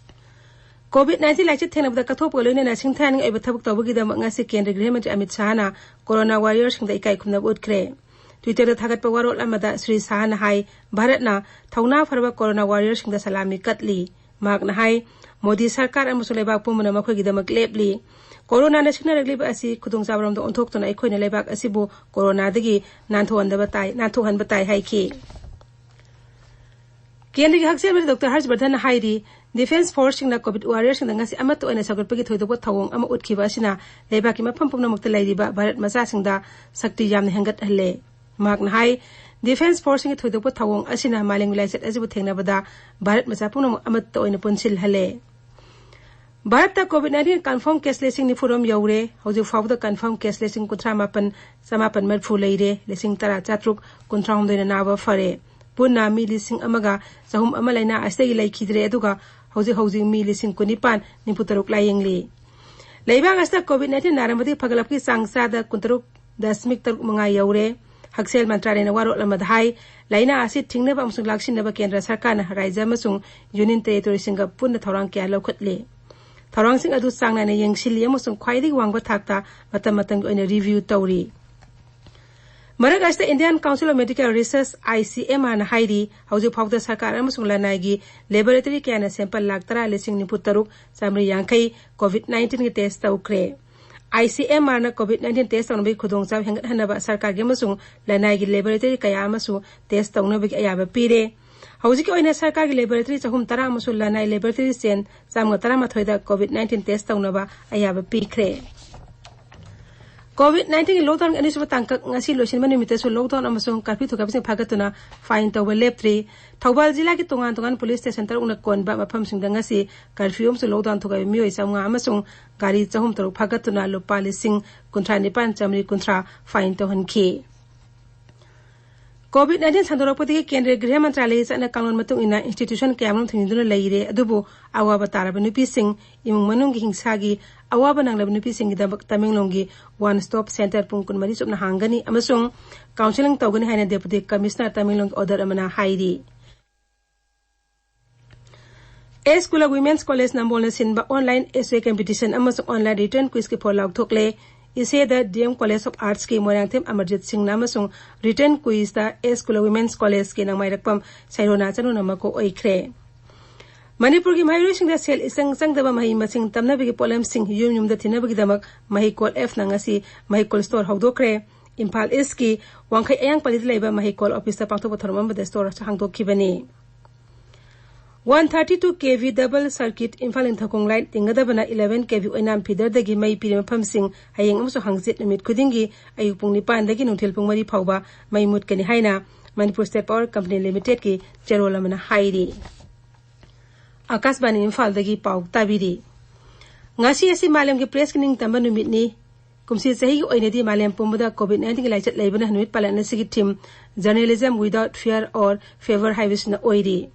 ꯀꯣꯚꯤꯗ ꯅꯥꯏꯟꯇꯤꯟ ꯂꯥꯏꯆꯠ ꯊꯦꯡꯅꯕꯗ ꯀꯠꯊꯣꯛꯄꯒ ꯂꯣꯏꯅꯅ ꯁꯤꯡꯊꯥꯅꯤꯡꯉꯥꯏ ꯑꯣꯏꯕ ꯊꯕꯛ ꯇꯧꯕꯒꯤꯗꯃꯛ ꯉꯁꯤ ꯀꯦꯟꯗ꯭ꯔꯒꯤ ꯒ꯭ꯔꯤꯍ ꯃꯟꯇ꯭ꯔꯤ ꯑꯃꯤꯠ ꯁꯥꯍꯅ ꯀꯣꯔꯣꯅꯥ ꯋꯥꯔꯤꯌꯔꯁꯤꯡꯗ ꯏꯀꯥꯏ ꯈꯨꯝꯅꯕ ꯎꯠꯈ꯭ꯔꯦ꯫ ꯇ꯭ꯋꯤꯇꯔꯗ ꯊꯥꯒꯠꯄ ꯋꯥꯔꯣꯜ ꯑꯃꯗ ꯁ꯭ꯔꯤ ꯁꯥꯍꯅ ꯍꯥꯏ, ꯚꯥꯔꯠꯅ ꯊꯧꯅꯥ ꯐꯔꯕ ꯀꯣꯔꯣꯅꯥ ꯋꯥꯔꯤꯌꯔꯁꯤꯡꯗ ꯁꯂꯥꯃꯤ ꯀꯠꯂꯤ꯫ ꯃꯍꯥꯛꯅ ꯍꯥꯏ, ꯃꯣꯗꯤ ꯁꯔꯀꯥꯔ ꯑꯃꯁꯨꯡ ꯂꯩꯕꯥꯛ ꯄꯨꯝꯕꯅ ꯃꯈꯣꯏꯒꯤꯗꯃꯛ ꯂꯦꯞꯂꯤ꯫ ꯀꯣꯔꯣꯅꯥꯅ ꯁꯤꯡꯅꯔꯛꯂꯤꯕ ꯑꯁꯤ ꯈꯨꯗꯣꯡꯆꯥꯕꯔꯣꯝꯗ ꯑꯣꯟꯊꯣꯛꯇꯨꯅ ꯑꯩꯈꯣꯏꯅ ꯂꯩꯕꯥꯛ ꯑꯁꯤꯕꯨ ꯀꯣꯔꯣꯅꯥꯗꯒꯤ ꯅꯥꯟꯊꯣꯛꯍꯟꯗꯕ ꯇꯥꯏ, ꯅꯥꯟꯊꯣꯛꯍꯟꯕ ꯇꯥꯏ ꯍꯥꯏꯈꯤ꯫ ꯀꯦꯟꯗ꯭ꯔꯒꯤ ꯍꯛꯁꯦꯜ ꯃꯟꯇ꯭ꯔꯤ ꯗꯣꯛꯇꯔ ꯍꯔꯁ ꯕꯔꯙꯟꯅ ꯍꯥꯏꯔꯤ, ꯗꯤꯐꯦꯟꯁ ꯐꯣꯔꯁꯁꯤꯡꯅ ꯀꯣꯚꯤꯗ ꯋꯥꯔꯤꯌꯔꯁꯤꯡꯗ ꯉꯁꯤ ꯑꯃꯠꯇ ꯑꯣꯏꯅ ꯁꯧꯒꯠꯄꯒꯤ ꯊꯣꯏꯗꯣꯛꯄ ꯊꯧꯑꯣꯡ ꯑꯃ ꯎꯠꯈꯤꯕ ꯑꯁꯤꯅ ꯂꯩꯕꯥꯛꯀꯤ ꯃꯐꯝ ꯄꯨꯝꯅꯃꯛꯇ ꯂꯩꯔꯤꯕ ꯚꯥꯔꯠ ꯃꯆꯥꯁꯤꯡꯗ ꯁꯛꯇꯤ ꯌꯥꯝꯅ ꯍꯦꯟꯒꯠꯍꯜꯂꯦ꯫ ꯃꯍꯥꯛꯅ ꯍꯥꯏ, ꯗꯤꯐꯦꯟꯁ ꯐꯣꯔꯁꯁꯤꯡꯒꯤ ꯊꯣꯏꯗꯣꯛꯄ ꯊꯧꯑꯣꯡ ꯑꯁꯤꯅ ꯃꯥꯂꯦꯝꯒꯤ ꯂꯥꯏꯆꯠ ꯑꯁꯤꯕꯨ ꯊꯦꯡꯅꯕꯗ ꯚꯥꯔꯠ ꯃꯆꯥ ꯄꯨꯝꯅꯃꯛ ꯑꯃꯠꯇ ꯑꯣꯏꯅ ꯄꯨꯟꯁꯤꯜꯍꯜꯂꯦ꯫ ꯚꯥꯔꯠꯇ ꯀꯣꯚꯤꯗ ꯅꯥꯏꯟꯇꯤꯟ ꯀꯟꯐꯥꯔꯝ ꯀꯦꯁ ꯂꯤꯁꯤꯡ ꯅꯤꯐꯨꯔꯣꯝ ꯌꯧꯔꯦ꯫ ꯍꯧꯖꯤꯛ ꯐꯥꯎꯕꯗ ꯀꯟꯐꯥꯔꯝ ꯀꯦꯁ ꯂꯤꯁꯤꯡ ꯀꯨꯟꯊ꯭ꯔꯥ ꯃꯥꯄꯟ ꯆꯃꯥꯄꯟ ꯃꯔꯤꯐꯨ ꯂꯩꯔꯦ꯫ ꯂꯤꯁꯤꯡ ꯇꯔꯥ ꯆꯥꯇ꯭ꯔꯨꯛ ꯀꯨꯟꯊ꯭ꯔꯥ ꯍꯨꯝꯗꯣꯏꯅ ꯅꯥꯕ ꯐꯔꯦ꯫ ꯄꯨꯟꯅ ꯃꯤ ꯂꯤꯁꯤꯡ ꯑꯃꯒ ꯆꯍꯨꯝ ꯑꯃ ꯂꯥꯏꯅꯥ ꯑꯁꯤꯗꯒꯤ ꯂꯩꯈꯤꯗ꯭ꯔꯦ, ꯑꯗꯨꯒ ꯍꯧꯖꯤꯛ ꯍꯧꯖꯤꯛ ꯃꯤ ꯂꯤꯁꯤꯡ ꯀꯨꯟꯅꯤꯄꯥꯟ ꯅꯤꯐꯨ ꯇꯔꯨꯛ ꯂꯥꯌꯦꯡꯂꯤ꯫ ꯂꯩꯕꯥꯛ ꯑꯁꯤꯗ ꯀꯣꯚꯤꯗ ꯅꯥꯏꯟꯇꯤꯟ ꯅꯥꯔꯝꯕꯗꯒꯤ ꯐꯒꯠꯂꯛꯄꯒꯤ ꯆꯥꯡ ꯆꯥꯗ ꯀꯨꯟꯇꯔꯨꯛ ꯗꯁꯃꯤꯛ ꯇꯔꯨꯛ ꯃꯉꯥ ꯌꯧꯔꯦ꯫ ꯍꯛꯁꯦꯜ ꯃꯟꯇ꯭ꯔꯥꯂꯌꯅ ꯋꯥꯔꯣꯜ ꯑꯃꯗ ꯍꯥꯏ, ꯂꯥꯏꯅꯥ ꯑꯁꯤ ꯊꯤꯡꯅꯕ ꯑꯃꯁꯨꯡ ꯂꯥꯛꯁꯤꯟꯅꯕ ꯀꯦꯟꯗ꯭ꯔ ꯁꯔꯀꯥꯔꯅ ꯔꯥꯖ꯭ꯌ ꯑꯃꯁꯨꯡ ꯌꯨꯅꯤꯌꯟ ꯇꯦꯔꯤꯇꯣꯔꯤꯁꯤꯡꯒ ꯄꯨꯟꯅ ꯊꯧꯔꯥꯡ ꯀꯌꯥ ꯂꯧꯈꯠꯂꯤ꯫ ꯊꯧꯔꯥꯡꯁꯤꯡ ꯑꯗꯨ ꯆꯥꯡ ꯅꯥꯏꯅ ꯌꯦꯡꯁꯤꯜꯂꯤ ꯑꯃꯁꯨꯡ ꯈ꯭ꯋꯥꯏꯗꯒꯤ ꯋꯥꯡꯕ ꯊꯥꯛꯇ ꯃꯇꯝ ꯃꯇꯝꯒꯤ ꯑꯣꯏꯅ ꯔꯤꯚꯤꯌꯨ ꯇꯧꯔꯤ꯫ ꯃꯔꯛ ꯑꯁꯤꯗ Indian Council of Medical Research, ICMR ꯅ ꯍꯥꯏꯔꯤ, ꯍꯧꯖꯤꯛ ꯐꯥꯎꯕꯗ ꯁꯔꯀꯥꯔ ꯑꯃꯁꯨꯡ ꯂꯅꯥꯏꯒꯤ ꯂꯦꯕꯣꯔꯦꯇꯔꯤ ꯀꯌꯥꯅ ꯁꯦꯝꯄꯜ ꯂꯥꯈ ꯇꯔꯥ ꯂꯤꯁꯤꯡ ꯅꯤꯐꯨ ꯇꯔꯨꯛ ꯆꯥꯃꯔꯤ ꯌꯥꯡꯈꯩ ꯀꯣꯚꯤꯗ ꯅꯥꯏꯟꯇꯤꯟꯒꯤ ꯇꯦꯁ ꯇꯧꯈ꯭ꯔꯦ꯫ ICMR ꯅ ꯀꯣꯚꯤꯗ ꯅꯥꯏꯟꯇꯤꯟ ꯇꯦꯁ ꯇꯧꯅꯕꯒꯤ ꯈꯨꯗꯣꯡꯆꯥꯕ ꯍꯦꯟꯒꯠꯍꯟꯅꯕ ꯁꯔꯀꯥꯔꯒꯤ ꯑꯃꯁꯨꯡ ꯂꯅꯥꯏꯒꯤ ꯂꯦꯕꯣꯔꯦꯇꯔꯤ ꯀꯌꯥ ꯑꯃꯁꯨ ꯇꯦꯁ ꯇꯧꯅꯕꯒꯤ ꯑꯌꯥꯕ ꯄꯤꯔꯦ꯫ ꯍꯧꯖꯤꯛꯀꯤ ꯑꯣꯏꯅ ꯁꯔꯀꯥꯔꯒꯤ ꯂꯦꯕꯣꯔꯦꯇꯔꯤ ꯆꯍꯨꯝ ꯇꯔꯥ ꯑꯃꯁꯨꯡ ꯂꯅꯥꯏ ꯂꯦꯕꯣꯔꯦꯇꯔꯤ ꯆꯦꯟ ꯆꯥꯝꯃꯒ ꯇꯔꯥꯃꯥꯊꯣꯏꯗ ꯀꯣꯚꯤꯗ ꯅꯥꯏꯟꯇꯤꯟ ꯇꯦꯁ ꯇꯧꯅꯕ ꯑꯌꯥꯕ ꯄꯤꯈ꯭ꯔꯦ꯫ ꯀꯣꯚꯤꯗ ꯅꯥꯏꯟꯇꯤꯟꯒꯤ ꯂꯣꯛꯗꯥꯎꯟꯒꯤ ꯑꯅꯤꯁꯨꯕ ꯇꯥꯡꯀꯛ ꯉꯁꯤ ꯂꯣꯏꯁꯤꯟꯕ ꯅꯨꯃꯤꯠꯇꯁꯨ ꯂꯣꯛꯗꯥꯎꯟ ꯑꯃꯁꯨꯡ ꯀꯔꯐ꯭ꯌꯨ ꯊꯨꯒꯥꯏꯕꯁꯤꯡ ꯐꯥꯒꯠꯇꯨꯅ ꯐꯥꯏꯟ ꯇꯧꯕ ꯂꯦꯞꯇ꯭ꯔꯤ꯫ ꯊꯧꯕꯥꯜ ꯖꯤꯂꯥꯒꯤ ꯇꯣꯉꯥꯟ ꯇꯣꯉꯥꯟꯕ ꯄꯨꯂꯤꯁ ꯁ꯭ꯇꯦꯁꯟ ꯇꯔꯨꯛꯅ ꯀꯣꯟꯕ ꯃꯐꯝꯁꯤꯡꯗ ꯉꯁꯤ ꯀꯔꯐ꯭ꯌꯨ ꯑꯃꯁꯨꯡ ꯂꯣꯛꯗꯥꯎꯟ ꯊꯨꯒꯥꯏꯕ ꯃꯤꯑꯣꯏ ꯆꯥꯝꯃꯉꯥ ꯑꯃꯁꯨꯡ ꯒꯥꯔꯤ ꯆꯍꯨꯝ ꯇꯔꯨꯛ ꯐꯥꯒꯠꯇꯨꯅ ꯂꯨꯄꯥ ꯂꯤꯁꯤꯡ ꯀꯨꯟꯊ꯭ꯔꯥ ꯅꯤꯄꯥꯟ ꯆꯥꯃꯔꯤ ꯀꯨꯟꯊ꯭ꯔꯥ ꯐꯥꯏꯟ ꯇꯧꯍꯟꯈꯤ꯫ ꯀꯣꯚꯤꯗ ꯅꯥꯏꯟꯇꯤꯟ ꯁꯟꯗꯣꯔꯛꯄꯗꯒꯤ ꯀꯦꯟꯗ꯭ꯔꯒꯤ ꯒ꯭ꯔꯤꯍ ꯃꯟꯇ꯭ꯔꯥꯂꯌꯒꯤ ꯆꯠꯅ ꯀꯥꯡꯂꯣꯟ ꯃꯇꯨꯡ ꯏꯟꯅ ꯏꯟꯁꯇꯤꯇ꯭ꯌꯨꯁꯟ ꯀꯌꯥꯃꯔꯨꯝ ꯊꯤꯡꯖꯤꯟꯗꯨꯅ ꯂꯩꯔꯦ꯫ ꯑꯗꯨꯕꯨ ꯑꯋꯥꯕ ꯇꯥꯔꯕ ꯅꯨꯄꯤꯁꯤꯡ, ꯏꯃꯨꯡ ꯃꯅꯨꯡꯒꯤ ꯍꯤꯡꯁꯥꯒꯤ ꯑꯋꯥꯕ ꯅꯪꯂꯕ ꯅꯨꯄꯤꯁꯤꯡꯒꯤꯗꯃꯛ ꯇꯃꯦꯡꯂꯣꯡꯒꯤ ꯋꯥꯟ ꯁ꯭ꯇꯣꯞ ꯁꯦꯟꯇꯔ ꯄꯨꯡ ꯀꯨꯟꯃꯔꯤ ꯆꯨꯞꯅ ꯍꯥꯡꯒꯅꯤ ꯑꯃꯁꯨꯡ ꯀꯥꯎꯟꯁꯦꯂꯤꯡ ꯇꯧꯒꯅꯤ ꯍꯥꯏꯅ ꯗꯦꯄꯨꯇꯤ ꯀꯃꯤꯁꯅꯔ ꯇꯃꯦꯡꯂꯣꯡꯒꯤ ꯑꯣꯔꯗꯔ ꯑꯃꯅ ꯍꯥꯏꯔꯤ꯫ ꯑꯦꯁ ꯀꯨꯂ ꯋꯤꯃꯦꯟꯁ ꯀꯣꯂꯦꯖ ꯅꯝꯕꯣꯜꯅ ꯁꯤꯟꯕ ꯑꯣꯟꯂꯥꯏꯟ ꯑꯦꯁ ꯑꯦ ꯀꯝꯄꯤꯇꯤꯁꯟ ꯑꯃꯁꯨꯡ ꯑꯣꯟꯂꯥꯏꯟ ꯔꯤꯇꯟ ꯀ꯭ꯋꯤꯖꯀꯤ ꯐꯣꯔ ꯂꯥꯎꯊꯣꯛꯂꯦ꯫ ꯏꯁꯦꯗ ꯗꯤ ꯑꯦꯝ ꯀꯣꯂꯦꯖ ꯑꯣꯐ ꯑꯥꯔꯠꯁꯀꯤ ꯃꯣꯏꯔꯥꯡꯊꯦꯝ ꯑꯃꯔꯖꯤꯠ ꯁꯤꯡꯅ ꯑꯃꯁꯨꯡ ꯔꯤꯇꯟ ꯀ꯭ꯋꯤꯖꯇ ꯑꯦꯁ ꯀꯨꯂ ꯋꯤꯃꯦꯟꯁ ꯀꯣꯂꯦꯖꯀꯤ ꯅꯣꯡꯃꯥꯏꯔꯛꯄꯝ ꯁꯩꯔꯣꯅꯥ ꯆꯅꯨꯅ ꯃꯀꯣꯛ ꯑꯣꯏꯈ꯭ꯔꯦ꯫ ꯃꯅꯤꯄꯨꯔꯒꯤ ꯃꯍꯩꯔꯣꯏꯁꯤꯡꯗ ꯁꯦꯜ ꯏꯆꯪ ꯆꯪꯗꯕ ꯃꯍꯩ ꯃꯁꯤꯡ ꯇꯝꯅꯕꯒꯤ ꯄꯣꯠꯂꯝꯁꯤꯡ ꯌꯨꯝ ꯌꯨꯝꯗ ꯊꯤꯟꯅꯕꯒꯤꯗꯃꯛ ꯃꯍꯩꯀꯣꯜ ꯑꯦꯞꯅ ꯉꯁꯤ ꯃꯍꯩꯀꯣꯜ ꯁ꯭ꯇꯣꯔ ꯍꯧꯗꯣꯛꯈ꯭ꯔꯦ꯫ ꯏꯝꯐꯥꯜ ꯏꯁꯀꯤ ꯋꯥꯡꯈꯩ ꯑꯌꯥꯡꯄꯜꯂꯤꯗ ꯂꯩꯕ ꯃꯍꯩꯀꯣꯜ ꯑꯣꯐꯤꯁꯇ ꯄꯥꯡꯊꯣꯛꯄ ꯊꯧꯔꯝ ꯑꯃꯗ ꯁ꯭ꯇꯣꯔ ꯍꯥꯡꯗꯣꯛꯈꯤꯕꯅꯤ꯫ One thirty two K V double circuit Imphal Ningthoukhong line ꯇꯤꯡꯒꯗꯕꯅ eleven K V ꯑꯣꯏꯅꯥꯝ ꯐꯤꯗꯔꯗꯒꯤ ꯃꯩ ꯄꯤꯔꯤꯕ ꯃꯐꯝꯁꯤꯡ ꯍꯌꯦꯡ ꯑꯃꯁꯨꯡ ꯍꯪꯆꯤꯠ ꯅꯨꯃꯤꯠ ꯈꯨꯗꯤꯡꯒꯤ ꯑꯌꯨꯛ ꯄꯨꯡ ꯅꯤꯄꯥꯟꯗꯒꯤ ꯅꯨꯡꯊꯤꯜ ꯄꯨꯡ ꯃꯔꯤ ꯐꯥꯎꯕ ꯃꯩ ꯃꯨꯠꯀꯅꯤ ꯍꯥꯏꯅ ꯃꯅꯤꯄꯨꯔ ꯁ꯭ꯇꯦꯠ ꯄꯥꯋꯔ ꯀꯝꯄꯅꯤ ꯂꯤꯃꯤꯇꯦꯗꯀꯤ ꯆꯦꯔꯣꯜ ꯑꯃꯅ ꯍꯥꯏꯔꯤ꯫ ꯑꯥꯀꯥꯁꯕꯥꯅꯤ ꯏꯝꯐꯥꯜꯗꯒꯤ ꯄꯥꯎ ꯇꯥꯕꯤꯔꯤ꯫ ꯉꯁꯤ ꯑꯁꯤ ꯃꯥꯂꯦꯝꯒꯤ ꯄ꯭ꯔꯦꯁꯀꯤ ꯅꯤꯡꯇꯝꯕ ꯅꯨꯃꯤꯠꯅꯤ꯫ ꯀꯨꯝꯁꯤ ꯆꯍꯤꯒꯤ ꯑꯣꯏꯅꯗꯤ ꯃꯥꯂꯦꯝ ꯄꯨꯝꯕꯗ COVID nineteen ꯒꯤ ꯂꯥꯏꯆꯠ ꯂꯩꯕꯅ ꯅꯨꯃꯤꯠ ꯄꯥꯜꯂꯛꯅ ꯁꯤꯒꯤ theme Journalism Without Fear or Favour ꯍꯥꯏꯕꯁꯤꯅ ꯑꯣꯏꯔꯤ꯫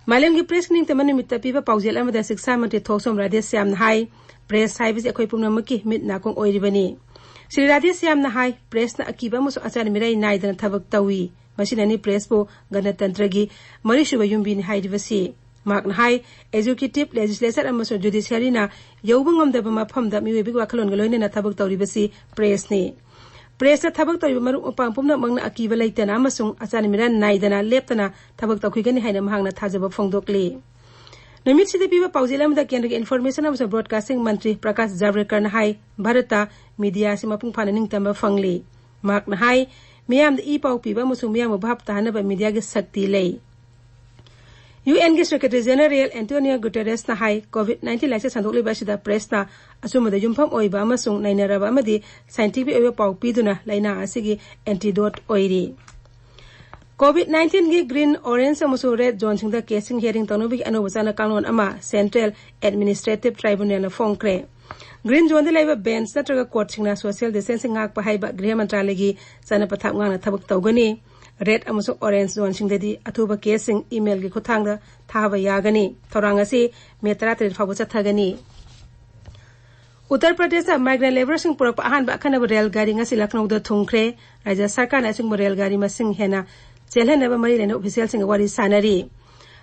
ꯃꯥꯂꯦꯝꯒꯤ ꯄ꯭ꯔꯦꯁꯀꯤ ꯅꯤꯡꯇꯝꯕ ꯅꯨꯃꯤꯠꯇ ꯄꯤꯕ ꯄꯥꯎꯖꯦꯜ ꯑꯃꯗ ꯁꯤꯛꯁꯥ ꯃꯟꯇ꯭ꯔꯤ ꯊꯣꯛꯆꯣꯝ ꯔꯥꯙꯦꯁ꯭ꯌꯥꯝꯅ ꯍꯥꯏ, ꯄ꯭ꯔꯦꯁ ꯍꯥꯏꯕꯁꯤ ꯑꯩꯈꯣꯏ ꯄꯨꯝꯅꯃꯛꯀꯤ ꯃꯤꯠ ꯅꯥꯀꯣꯡ ꯑꯣꯏꯔꯤꯕꯅꯤ꯫ ꯁ꯭ꯔꯤ ꯔꯥꯙꯦꯁ꯭ꯌꯥꯝꯅ ꯍꯥꯏ, ꯄ꯭ꯔꯦꯁꯅ ꯑꯀꯤꯕ ꯑꯃꯁꯨꯡ ꯑꯆꯥꯟ ꯃꯤꯔꯥꯏ ꯅꯥꯏꯗꯅ ꯊꯕꯛ ꯇꯧꯏ꯫ ꯃꯁꯤꯅꯅꯤ ꯄ꯭ꯔꯦꯁꯄꯨ ꯒꯅꯇꯟꯇ꯭ꯔꯒꯤ ꯃꯔꯤꯁꯨꯕ ꯌꯨꯝꯕꯤꯅꯤ ꯍꯥꯏꯔꯤꯕꯁꯤ꯫ ꯃꯍꯥꯛꯅ ꯍꯥꯏ, ꯑꯦꯖꯨꯀꯦꯇꯤꯚ, ꯂꯦꯖꯤꯁꯂꯦꯆꯔ ꯑꯃꯁꯨꯡ ꯖꯨꯗꯤꯁꯤꯌꯔꯤꯅ ꯌꯧꯕ ꯉꯝꯗꯕ ꯃꯐꯝꯗ ꯃꯤꯑꯣꯏꯕꯒꯤ ꯋꯥꯈꯜꯂꯣꯟꯒ ꯂꯣꯏꯅꯅ ꯊꯕꯛ ꯇꯧꯔꯤꯕꯁꯤ ꯄ꯭ꯔꯦꯁꯅꯤ꯫ ꯄ꯭ꯔꯦꯁꯇ ꯊꯕꯛ ꯇꯧꯔꯤꯕ ꯃꯔꯨꯞ ꯃꯄꯥꯡ ꯄꯨꯝꯅꯃꯛꯅ ꯑꯀꯤꯕ ꯂꯩꯇꯅ ꯑꯃꯁꯨꯡ ꯑꯆꯥꯟ ꯃꯤꯔꯥꯟ ꯅꯥꯏꯗꯅ ꯂꯦꯞꯇꯅ ꯊꯕꯛ ꯇꯧꯈꯤꯒꯅꯤ ꯍꯥꯏꯅ ꯃꯍꯥꯛꯅ ꯊꯥꯖꯕ ꯐꯣꯡꯗꯣꯛꯂꯤ꯫ ꯅꯨꯃꯤꯠꯁꯤꯗ ꯄꯤꯕ ꯄꯥꯎꯖꯦꯜ ꯑꯃꯗ ꯀꯦꯟꯗ꯭ꯔꯒꯤ ꯏꯟꯐꯣꯔꯃꯦꯁꯟ ꯑꯃꯁꯨꯡ ꯕ꯭ꯔꯣꯗꯀꯥꯁꯇꯤꯡ ꯃꯟꯇ꯭ꯔꯤ ꯄ꯭ꯔꯀꯥꯁ ꯖꯥꯚ꯭ꯔꯦꯀꯔꯅ ꯍꯥꯏ, ꯚꯥꯔꯠꯇ ꯃꯤꯗꯤꯌꯥ ꯑꯁꯤ ꯃꯄꯨꯡ ꯐꯥꯅ ꯅꯤꯡꯇꯝꯕ ꯐꯪꯂꯤ꯫ ꯃꯍꯥꯛꯅ ꯍꯥꯏ, ꯃꯤꯌꯥꯝꯗ ꯏ ꯄꯥꯎ ꯄꯤꯕ ꯑꯃꯁꯨꯡ ꯃꯤꯌꯥꯝꯕꯨ ꯚꯥꯞ ꯇꯥꯍꯟꯅꯕ ꯃꯤꯗꯤꯌꯥꯒꯤ ꯁꯛꯇꯤ ꯂꯩ꯫ ꯌꯨ ꯑꯦꯟꯒꯤ ꯁꯦꯀ꯭ꯔꯦꯇꯔꯤ ꯖꯦꯅꯔꯦꯜ ꯑꯦꯟꯇꯣꯅꯤꯌꯣ ꯒꯨꯇꯦꯔꯦꯁꯅ ꯍꯥꯏ, COVID nineteen ꯂꯥꯏꯆꯠ ꯁꯟꯗꯣꯛꯂꯤꯕ ꯑꯁꯤꯗ ꯄ꯭ꯔꯦꯁꯅ ꯑꯆꯨꯝꯕꯗ ꯌꯨꯝꯐꯝ ꯑꯣꯏꯕ ꯑꯃꯁꯨꯡ ꯅꯩꯅꯔꯕ ꯑꯃꯗꯤ ꯁꯥꯏꯟꯇꯤꯐꯤꯛ ꯑꯣꯏꯕ ꯄꯥꯎ ꯄꯤꯗꯨꯅ ꯂꯥꯏꯅꯥ ꯑꯁꯤꯒꯤ ꯑꯦꯟꯇꯤꯗꯣꯠ ꯑꯣꯏꯔꯤ꯫ COVID nineteenꯒꯤ ꯒ꯭ꯔꯤꯟ, ꯑꯣꯔꯦꯟꯖ ꯑꯃꯁꯨꯡ ꯔꯦꯗ ꯖꯣꯟꯁꯤꯡꯗ ꯀꯦꯁꯁꯤꯡ ꯍꯤꯌꯥꯔꯤꯡ ꯇꯧꯅꯕꯒꯤ ꯑꯅꯧꯕ ꯆꯠꯅ ꯀꯥꯡꯂꯣꯟ ꯑꯃ ꯁꯦꯟꯇ꯭ꯔꯦꯜ ꯑꯦꯗꯃꯤꯅꯤꯁꯇ꯭ꯔꯦꯇꯤꯚ ꯇ꯭ꯔꯥꯏꯕꯨꯅꯦꯜꯅ ꯐꯣꯡꯈ꯭ꯔꯦ꯫ ꯒ꯭ꯔꯤꯟ ꯖꯣꯟꯗ ꯂꯩꯕ ꯕꯦꯟꯆ ꯅꯠꯇ꯭ꯔꯒ ꯀꯣꯔꯠꯁꯤꯡꯅ ꯁꯣꯁꯤꯌꯦꯜ ꯗꯤꯁꯇꯦꯟꯁꯤꯡ ꯉꯥꯛꯄ ꯍꯥꯏꯕ ꯒ꯭ꯔꯤꯍ ꯃꯟꯇ꯭ꯔꯥꯂꯌꯒꯤ ꯆꯠꯅ ꯄꯊꯥꯞ ꯉꯥꯛꯅ ꯊꯕꯛ ꯇꯧꯒꯅꯤ꯫ ꯔꯦꯗ ꯑꯃꯁꯨꯡ ꯑꯣꯔꯦꯟꯖ ꯖꯣꯟꯁꯤꯡꯗꯗꯤ ꯑꯊꯨꯕ ꯀꯦꯁꯁꯤꯡ ꯏꯃꯦꯜꯒꯤ ꯈꯨꯠꯊꯥꯡꯗ ꯊꯥꯕ ꯌꯥꯒꯅꯤ꯫ ꯊꯧꯔꯥꯡ ꯑꯁꯤ ꯃꯦ ꯇꯔꯥꯇꯔꯦꯠ ꯐꯥꯎꯕ ꯆꯠꯊꯒꯅꯤ꯫ ꯎꯠꯇꯔ ꯄ꯭ꯔꯗꯦꯁꯇ ꯃꯥꯏꯒ꯭ꯔꯦꯟ ꯂꯦꯕꯔꯁꯤꯡ ꯄꯨꯔꯛꯄ ꯑꯍꯥꯟꯕ ꯑꯈꯟꯅꯕ ꯔꯦꯜ ꯒꯥꯔꯤ ꯉꯁꯤ ꯂꯈꯅꯧꯗ ꯊꯨꯡꯈ꯭ꯔꯦ꯫ ꯔꯥꯖ꯭ꯌ ꯁꯔꯀꯥꯔꯅ ꯑꯁꯤꯒꯨꯝꯕ ꯔꯦꯜ ꯒꯥꯔꯤ ꯃꯁꯤꯡ ꯍꯦꯟꯅ ꯆꯦꯜꯍꯟꯅꯕ ꯃꯔꯤ ꯂꯩꯅꯕ ꯑꯣꯐꯤꯁꯤꯌꯦꯜꯁꯤꯡꯒ ꯋꯥꯔꯤ ꯁꯥꯟꯅꯔꯤ꯫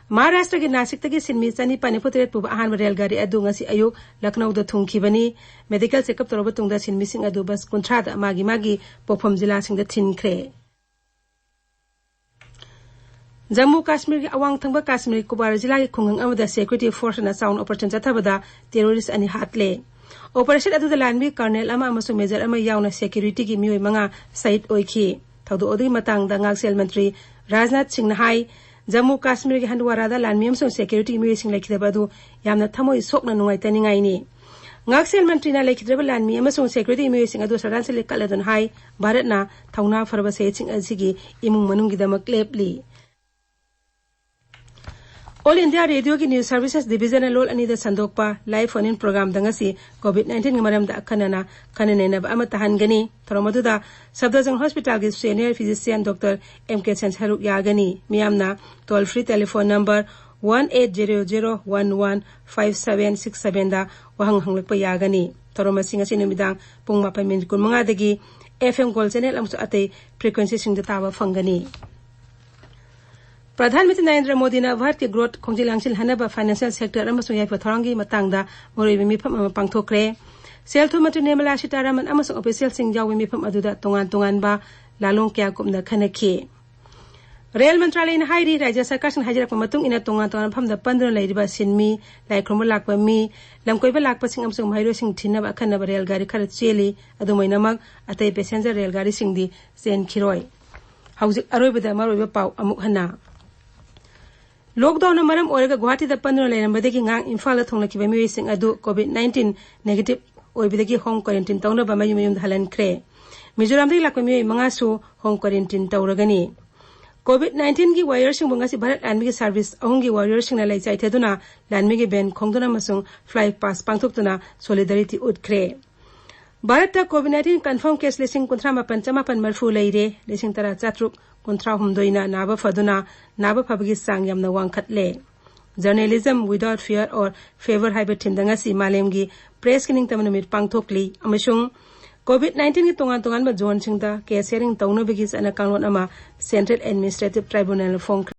ꯃꯍꯥꯔꯥꯁꯇ꯭ꯔꯒꯤ ꯅꯥꯁꯤꯛꯇꯒꯤ ꯁꯤꯟꯃꯤ ꯆꯅꯤꯄꯥꯟ ꯅꯤꯐꯨ ꯇꯔꯦꯠ ꯄꯨꯕ ꯑꯍꯥꯟꯕ ꯔꯦꯜ ꯒꯥꯔꯤ ꯑꯗꯨ ꯉꯁꯤ ꯑꯌꯨꯛ ꯂꯈꯅꯧꯗ ꯊꯨꯡꯈꯤꯕꯅꯤ꯫ ꯃꯦꯗꯤꯀꯦꯜ ꯆꯦꯛꯑꯞ ꯇꯧꯔꯕ ꯇꯨꯡꯗ ꯁꯤꯟꯃꯤꯁꯤꯡ ꯑꯗꯨ ꯕꯁ ꯀꯨꯟꯊ꯭ꯔꯥꯗ ꯃꯥꯒꯤ ꯃꯥꯒꯤ ꯄꯣꯛꯐꯝ ꯖꯤꯂꯥꯁꯤꯡꯗ ꯊꯤꯟꯈ꯭ꯔꯦ꯫ ꯖꯝꯃꯨ ꯀꯥꯁꯃꯤꯔꯒꯤ ꯑꯋꯥꯡ ꯊꯪꯕ ꯀꯥꯁꯃꯤꯔꯒꯤ ꯀꯨꯞꯋꯥꯔꯥ ꯖꯤꯂꯥꯒꯤ ꯈꯨꯡꯒꯪ ꯑꯃꯗ ꯁꯦꯀ꯭ꯌꯨꯔꯤꯇꯤ ꯐꯣꯔꯁꯅ ꯆꯥꯎꯅ ꯑꯣꯄꯔꯦꯁꯟ ꯆꯠꯊꯕꯗ ꯇꯦꯔꯣꯔꯤꯁ ꯑꯅꯤ ꯍꯥꯠꯂꯦ꯫ ꯑꯣꯄꯔꯦꯁꯟ ꯑꯗꯨꯗ ꯂꯥꯟꯃꯤ ꯀꯔꯅꯦꯜ ꯑꯃ ꯑꯃꯁꯨꯡ ꯃꯦꯖꯔ ꯑꯃ ꯌꯥꯎꯅ ꯁꯦꯀ꯭ꯌꯨꯔꯤꯇꯤꯒꯤ ꯃꯤꯑꯣꯏ ꯃꯉꯥ ꯁꯍꯤꯗ ꯑꯣꯏꯈꯤ꯫ ꯊꯧꯗꯣꯛ ꯑꯗꯨꯒꯤ ꯃꯇꯥꯡꯗ ꯉꯥꯛꯁꯦꯜ ꯃꯟꯇ꯭ꯔꯤ ꯔꯥꯖꯅꯥꯊ ꯁꯤꯡꯅ ꯍꯥꯏ, ꯖꯝꯃꯨ ꯀꯥꯁꯃꯤꯔꯒꯤ ꯍꯟꯗꯋꯥꯔꯥꯗ ꯂꯥꯟꯃꯤ ꯑꯃꯁꯨꯡ ꯁꯦꯀ꯭ꯌꯨꯔꯤꯇꯤꯒꯤ ꯃꯤꯑꯣꯏꯁꯤꯡ ꯂꯩꯈꯤꯗꯕ ꯑꯗꯨ ꯌꯥꯝꯅ ꯊꯃꯣꯏ ꯁꯣꯛꯅ ꯅꯨꯡꯉꯥꯏꯇꯅꯤꯡꯉꯥꯏꯅꯤ꯫ ꯉꯥꯛꯁꯦꯜ ꯃꯟꯇ꯭ꯔꯤꯅ ꯂꯩꯈꯤꯗ꯭ꯔꯕ ꯂꯥꯟꯃꯤ ꯑꯃꯁꯨꯡ ꯁꯦꯀ꯭ꯌꯨꯔꯤꯇꯤ ꯃꯤꯑꯣꯏꯁꯤꯡ ꯑꯗꯨ ꯁ꯭ꯔꯗꯥꯟꯖꯂꯤ ꯀꯠꯂꯗꯨꯅ ꯍꯥꯏ, ꯚꯥꯔꯠꯅ ꯊꯧꯅꯥ ꯐꯔꯕ ꯁꯍꯤꯗꯁꯤꯡ ꯑꯁꯤꯒꯤ ꯏꯃꯨꯡ ꯃꯅꯨꯡꯒꯤꯗꯃꯛ ꯂꯦꯞꯂꯤ꯫ ꯑꯣꯜ ꯏꯟꯗꯤꯌꯥ ꯔꯦꯗꯤꯑꯣꯒꯤ ꯅ꯭ꯌꯨꯁ ꯁꯔꯚꯤꯁꯦꯁ ꯗꯤꯚꯤꯖꯟꯅ ꯂꯣꯜ ꯑꯅꯤꯗ ꯁꯟꯗꯣꯛꯄ ꯂꯥꯏꯚ ꯐꯣꯟ ꯏꯟ ꯄ꯭ꯔꯣꯒ꯭ꯔꯥꯝꯗ ꯉꯁꯤ ꯀꯣꯚꯤꯗ ꯅꯥꯏꯟꯇꯤꯟꯒꯤ ꯃꯔꯝꯗ ꯑꯈꯟꯅꯅ ꯈꯟꯅ ꯅꯩꯅꯕ ꯑꯃ ꯇꯥꯍꯟꯒꯅꯤ꯫ ꯊꯧꯔꯝ ꯑꯗꯨꯗ ꯁꯐꯗꯔꯖꯪ ꯍꯣꯁꯄꯤꯇꯥꯜꯒꯤ senior physician doctor M K Sen ꯁꯔꯨꯛ ꯌꯥꯒꯅꯤ꯫ ꯃꯤꯌꯥꯝꯅ toll free telephone number one eight zero zero one one five seven six ꯁꯚꯦꯟꯗ ꯋꯥꯍꯪ ꯍꯪꯂꯛꯄ ꯌꯥꯒꯅꯤ꯫ ꯊꯧꯔꯝ ꯑꯁꯤ ꯉꯁꯤ ꯅꯨꯃꯤꯗꯥꯡ ꯄꯨꯡ ꯃꯥꯄꯟ ꯃꯤꯅꯤꯠ ꯀꯨꯟꯃꯉꯥꯗꯒꯤ ꯑꯦꯐ ꯑꯦꯝ ꯒꯣꯜ ꯆꯦꯅꯦꯜ ꯑꯃꯁꯨꯡ ꯑꯇꯩ ꯐ꯭ꯔꯤꯀ꯭ꯋꯦꯟꯁꯤꯁꯤꯡꯗ ꯇꯥꯕ ꯐꯪꯒꯅꯤ꯫ ꯄ꯭ꯔꯙꯥꯟ ꯃꯟꯇ꯭ꯔꯤ ꯅꯔꯦꯟꯗ꯭ꯔ ꯃꯣꯗꯤꯅ ꯚꯥꯔꯠꯀꯤ ꯒ꯭ꯔꯣꯊ ꯈꯣꯡꯖꯦꯜ ꯂꯥꯡꯁꯤꯜꯍꯟꯅꯕ ꯐꯥꯏꯅꯥꯟꯁꯤꯌꯦꯜ ꯁꯦꯛꯇꯔ ꯑꯃꯁꯨꯡ ꯌꯥꯏꯐ ꯊꯧꯔꯥꯡꯒꯤ ꯃꯇꯥꯡꯗ ꯃꯔꯨꯑꯣꯏꯕ ꯃꯤꯐꯝ ꯑꯃ ꯄꯥꯡꯊꯣꯛꯈ꯭ꯔꯦ꯫ ꯁꯦꯜ ꯊꯨꯝ ꯃꯟꯇ꯭ꯔꯤ ꯅꯤꯔꯃꯂꯥ ꯁꯤꯇꯥꯔꯥꯃꯟ ꯑꯃꯁꯨꯡ ꯑꯣꯐꯤꯁꯤꯌꯦꯜꯁꯤꯡ ꯌꯥꯎꯕ ꯃꯤꯐꯝ ꯑꯗꯨꯗ ꯇꯣꯉꯥꯟ ꯇꯣꯉꯥꯟꯕ ꯂꯥꯂꯣꯡ ꯀꯌꯥ ꯀꯨꯞꯅ ꯈꯟꯅꯈꯤ꯫ ꯔꯦꯜ ꯃꯟꯇ꯭ꯔꯥꯂꯌꯅ ꯍꯥꯏꯔꯤ, ꯔꯥꯖ꯭ꯌ ꯁꯔꯀꯥꯔꯁꯤꯡꯅ ꯍꯥꯏꯖꯔꯛꯄ ꯃꯇꯨꯡ ꯏꯟꯅ ꯇꯣꯉꯥꯟ ꯇꯣꯉꯥꯟꯕ ꯃꯐꯝꯗ ꯄꯟꯗꯨꯅ ꯂꯩꯔꯤꯕ ꯁꯤꯟꯃꯤ, ꯂꯥꯏ ꯈꯨꯔꯨꯝꯕ ꯂꯥꯛꯄ ꯃꯤ, ꯂꯝꯀꯣꯏꯕ ꯂꯥꯛꯄꯁꯤꯡ ꯑꯃꯁꯨꯡ ꯃꯍꯩꯔꯣꯏꯁꯤꯡ ꯊꯤꯟꯅꯕ ꯑꯈꯟꯅꯕ ꯔꯦꯜ ꯒꯥꯔꯤ ꯈꯔ ꯆꯦꯜꯂꯤ꯫ ꯑꯗꯨꯝ ꯑꯣꯏꯅꯃꯛ, ꯑꯇꯩ ꯄꯦꯁꯦꯟꯖꯔ ꯔꯦꯜ ꯒꯥꯔꯤꯁꯤꯡꯗꯤ ꯆꯦꯟꯈꯤꯔꯣꯏ꯫ ꯍꯧꯖꯤꯛ ꯑꯔꯣꯏꯕꯗ ꯃꯔꯨꯑꯣꯏꯕ ꯄꯥꯎ ꯑꯃꯨꯛ ꯍꯟꯅ꯫ ꯂꯣꯛꯗꯥꯎꯟꯅ ꯃꯔꯝ ꯑꯣꯏꯔꯒ ꯒꯨꯋꯥꯍꯥꯇꯤꯗ ꯄꯟꯗꯨꯅ ꯂꯩꯔꯝꯕꯗꯒꯤ ꯉꯔꯥꯡ ꯏꯝꯐꯥꯜꯗ ꯊꯨꯡꯂꯈꯤꯕ ꯃꯤꯑꯣꯏꯁꯤꯡ ꯑꯗꯨ ꯀꯣꯚꯤꯗ ꯅꯥꯏꯟꯇꯤꯟ ꯅꯦꯒꯦꯇꯤꯚ ꯑꯣꯏꯕꯗꯒꯤ ꯍꯣꯝ ꯀ꯭ꯋꯥꯔꯦꯟꯇꯤꯟ ꯇꯧꯅꯕ ꯃꯌꯨꯝ ꯃꯌꯨꯝꯗ ꯍꯜꯍꯟꯈ꯭ꯔꯦ꯫ ꯃꯤꯖꯣꯔꯥꯝꯗꯒꯤ ꯂꯥꯛꯄ ꯃꯤꯑꯣꯏ ꯃꯉꯥꯁꯨ ꯍꯣꯝ ꯀ꯭ꯋꯥꯔꯦꯟꯇꯤꯟ ꯇꯧꯔꯒꯅꯤ꯫ ꯀꯣꯚꯤꯗ ꯅꯥꯏꯟꯇꯤꯟꯒꯤ ꯋꯥꯔꯤꯌꯔꯁꯤꯡꯕꯨ ꯉꯁꯤ ꯚꯥꯔꯠ ꯂꯥꯟꯃꯤꯒꯤ ꯁꯥꯔꯚꯤꯁ ꯑꯍꯨꯝꯒꯤ ꯋꯥꯔꯤꯌꯔꯁꯤꯡꯅ ꯂꯩ ꯆꯥꯏꯊꯗꯨꯅ ꯂꯥꯟꯃꯤꯒꯤ ꯕꯦꯟ ꯈꯣꯡꯗꯨꯅ ꯑꯃꯁꯨꯡ ꯐ꯭ꯂꯥꯏ ꯄꯥꯁ ꯄꯥꯡꯊꯣꯛꯇꯨꯅ ꯁꯣꯂꯤꯗꯥꯔꯤꯇꯤ ꯎꯠꯈ꯭ꯔꯦ꯫ ꯚꯥꯔꯠꯇ ꯀꯣꯚꯤꯗ ꯅꯥꯏꯟꯇꯤꯟ ꯀꯟꯐꯥꯔꯝ ꯀꯦꯁ ꯂꯤꯁꯤꯡ ꯀꯨꯟꯊ꯭ꯔꯥ ꯃꯥꯄꯟ ꯆꯃꯥꯄꯟ ꯃꯔꯤꯐꯨ ꯂꯩꯔꯦ꯫ ꯂꯤꯁꯤꯡ ꯇꯔꯥ ꯆꯥꯇ꯭ꯔꯨꯛ ꯀꯨꯟꯊ꯭ꯔꯥ ꯍꯨꯝꯗꯣꯏꯅ ꯅꯥꯕ ꯐꯗꯨꯅ ꯅꯥꯕ ꯐꯕꯒꯤ ꯆꯥꯡ ꯌꯥꯝꯅ ꯋꯥꯡꯈꯠꯂꯦ꯫ Journalism Without Fear or Favor ꯍꯥꯏꯕ ꯊꯤꯝꯗ ꯉꯁꯤ ꯃꯥꯂꯦꯝꯒꯤ ꯄ꯭ꯔꯦꯁꯀꯤ ꯅꯤꯡꯇꯝꯕ ꯅꯨꯃꯤꯠ ꯄꯥꯡꯊꯣꯛꯂꯤ ꯑꯃꯁꯨꯡ ꯀꯣꯚꯤꯗ ꯅꯥꯏꯟꯇꯤꯟꯒꯤ ꯇꯣꯉꯥꯟ ꯇꯣꯉꯥꯟꯕ ꯖꯣꯟꯁꯤꯡꯗ ꯀꯦꯁ ꯍꯤꯌꯥꯔꯤꯡ ꯇꯧꯅꯕꯒꯤ ꯆꯠꯅ ꯀꯥꯡꯂꯣꯟ ꯑꯃ ꯁꯦꯟꯇ꯭ꯔꯦꯜ ꯑꯦꯗꯃꯤꯅꯤꯁꯇ꯭ꯔꯦꯇꯤꯚ ꯇ꯭ꯔꯥꯏꯕꯨꯅꯦꯜꯅ ꯐꯣꯡꯈ꯭ꯔꯦ꯫